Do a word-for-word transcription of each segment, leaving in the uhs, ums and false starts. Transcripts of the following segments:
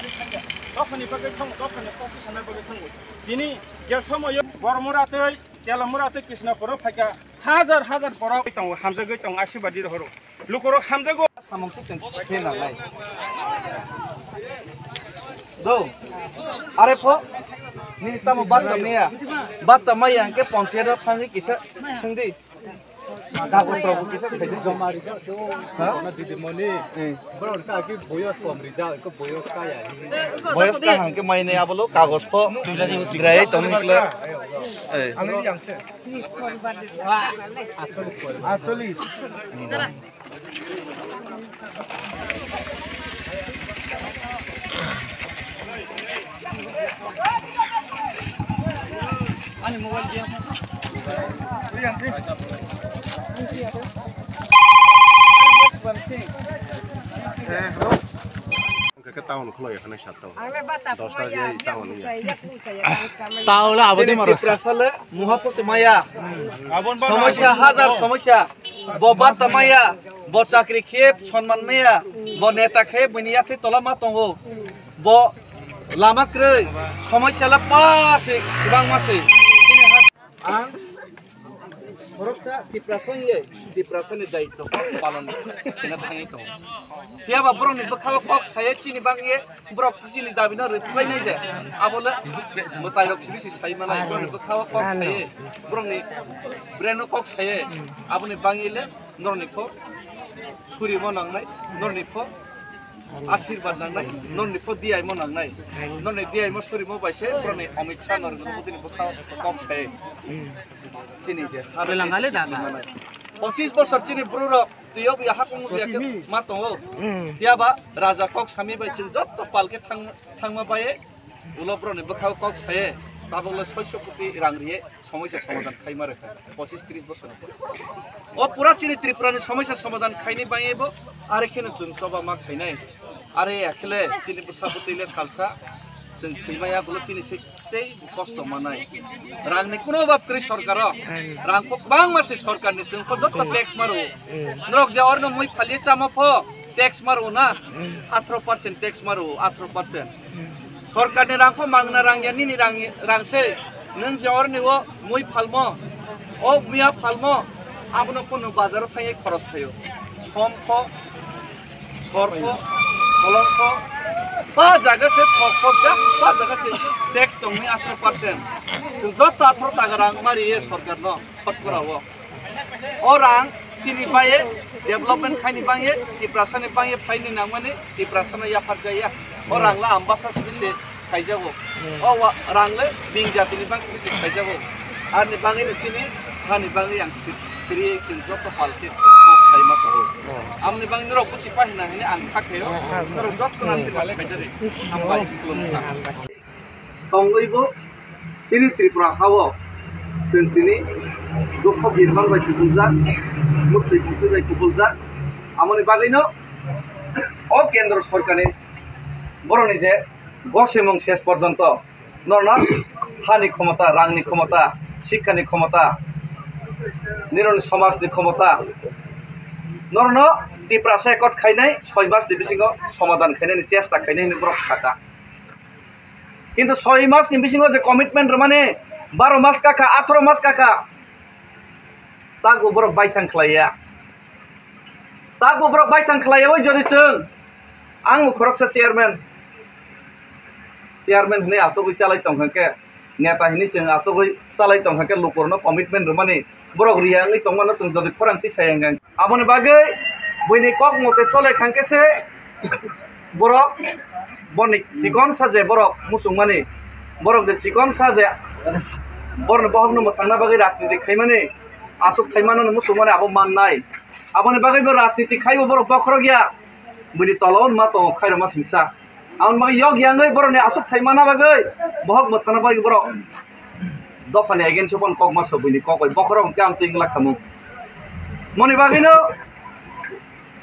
Dophani bagwi thango, dophani kok sana bagwi thango. Tini je somoyo Bormura tei Telamura tei Krishnapuro phaikha, hajar hajar borok tongo, hamjagwi tongo, asibadi rohoro. Lukorok hamjago. Samung se chwng khe nangnai. Do. Are pho. Ni tamo batta maya. Batta maya hwnkhe ponchayat o thangwi kisa swngdi. Kagoj rok kisa khaidi. Ha? Didimoni. Eh. Borok ka ki boyos kom rijak, ko boyos kaya. Boyos kaham khe mai nai abolo kagoj pho. Brai tongni kla. Eh. Atcholish. Ani mobile dia. Hwnkhe khe town khulai ya khwnai sat tao. Dosta je town ya. Tao le abo de maro. Tiprasa le muha pose maya. Somosya hajar somosya. Bo batta maya, bo chakri khe sonman maya, bo neta khe bini yathwi tola ma tongo. Bo lama kwrwi, somosya la pa se, kwbangma se. Ang khoroksa Tiprasa wngwi, Tiprasa ni daityo palon khaina thangwi tongo. Phiya ba borok ni bwkha o kok saye chini bagwi, borok chini dabi no rwkhlai nai de, abo le mwtai rok simi se sai manai, borok ni bwkha o kok saye, borok ni brain o kok saye, abo ni bagwi le norok ni pho suri mo nangnai, norok ni pho asirwad nangnai, norok ni pho diyaimo nangnai, norok ni diyaimo surimo bai se borok ni Amit Shah Narendra Modi ni bwkha o kok saye. Chini je ha Belangale dada. Pochis bosor chini bru rok twiyo buya hakung buya khe ma tongo. Phiya ba raja kok sami bai chwng jotto pal khe thang-, thangma bai ulo borok ni bwkha o kok saye tabuk le soiso koti rang riye somosya somadan khaima rwkha pochis tris bosor ni pore. O pura chini Tripura ni somosya somadan khaini bai bo are kheno chwng choba ma khainai. Are ya khe le chini bwsa bwtwi le salsa chwng thwi maya bolo chini se tei kosto manai. Rang ni kuno obab kwrwi sorkar o. Rang kho kwbangma se sorkar ni chwng kho jotto tax maro. Norok je orno mui phali chama pho tax maro na. Athro percent tax maro, athro percent. Sorkar ni rang pho mangna rang ya nini rang, rang se. Nwng je orni o mui phalmo, o muya phalmo, abono kunu bazar o thangwi khoros khaio. Som kho, Sorkho, kolongkho, ba jaga se thok thok jak, ba jaga se tax tongni athro percent. Chwng joto athro taka rang mari ye sorkar no, sotkora o. O rang chini baye development khaini bangye, Tiprasa ni bangye phaini nangmani, Tiprasa no yaphar jaya. O rang la ambasa simi se khaijago. Hmm. O wa-, rang le bing jatini bang simi se khaijago. Arni bangwi no chini, hani bangwi ang si-, siri chwng joto pal khe kok sai ma tongo. Hmm. Amni bangwi norok busi pahina hini ang kha khaio. Hmm, hmm. Norok joto no siri khaijari. Hambai, khulumkha. Hmm, hambai. Tongwi bo chini Tripura hao chwng tini dukho birman bai kubuljak, muktwi muktwi bai kubuljak. Amoni bagwi no o kendro sorkarni borokni je gosimung ses porjonto norno hani khomota, rangni khomota, sikhani khomota, nironi somajni khomota, norno Tiprasa accord khainai soi masni bisingo somadan khainani chesta khainai hinwi borok sakha. Kintu soi masni bisingo je commitment rwmani baro mas kakha, atharo mas kakha, tago borok baithang khlaiya. Tago borok baithang khlaiya, oi jori chwng, ang bo khoroksa chairman, chairman hinwi asugwi chalai tongkha khe, neta hinwi chwng asugwi chalai tongkha khe, lukurokno commitment rwmani borok riya wngwi tongmano chwng jodi khorang tisai wngkha. Aboni bagwi buini kok mote chole kha khe se borok, boni chikon sa je borok muchungmani, borok je chikon sa je borokni bohokno mwthangna bagwi rajniti khaimani, aswk thaimano muchungmani abo mannai. Aboni bagwi bo rajniti khaibo borok bokhorok ya, buini tola o ma tongo khairokma singsa. Aboni bagwi yok yangwi borokni aswk thaimana bagwi, bohok mwthangna bagwi borok dophani against o phano kok ma sok buini kok bai bokhorok hwnkhe ang twi wngla khamung. Moni bagwino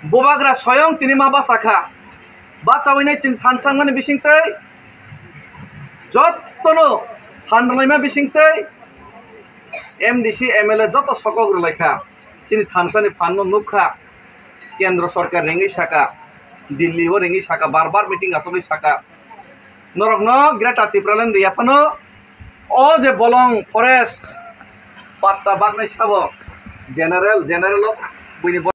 Bubagra soyong tini ma bachakha. Bachawi nai chwng thansa wngmani bisingtwi jottono phan rwlaima bisingtwi M D C, M L A joto sokok rwlaikha. Chini thansani phanno nukha. Kendro sorkar ringwi saka, Delhi o ringwi saka, bar bar meeting achugwi saka. Norokno Greater Tipraland rwya phano o je bolong forest patta baknai sabo general, general o buini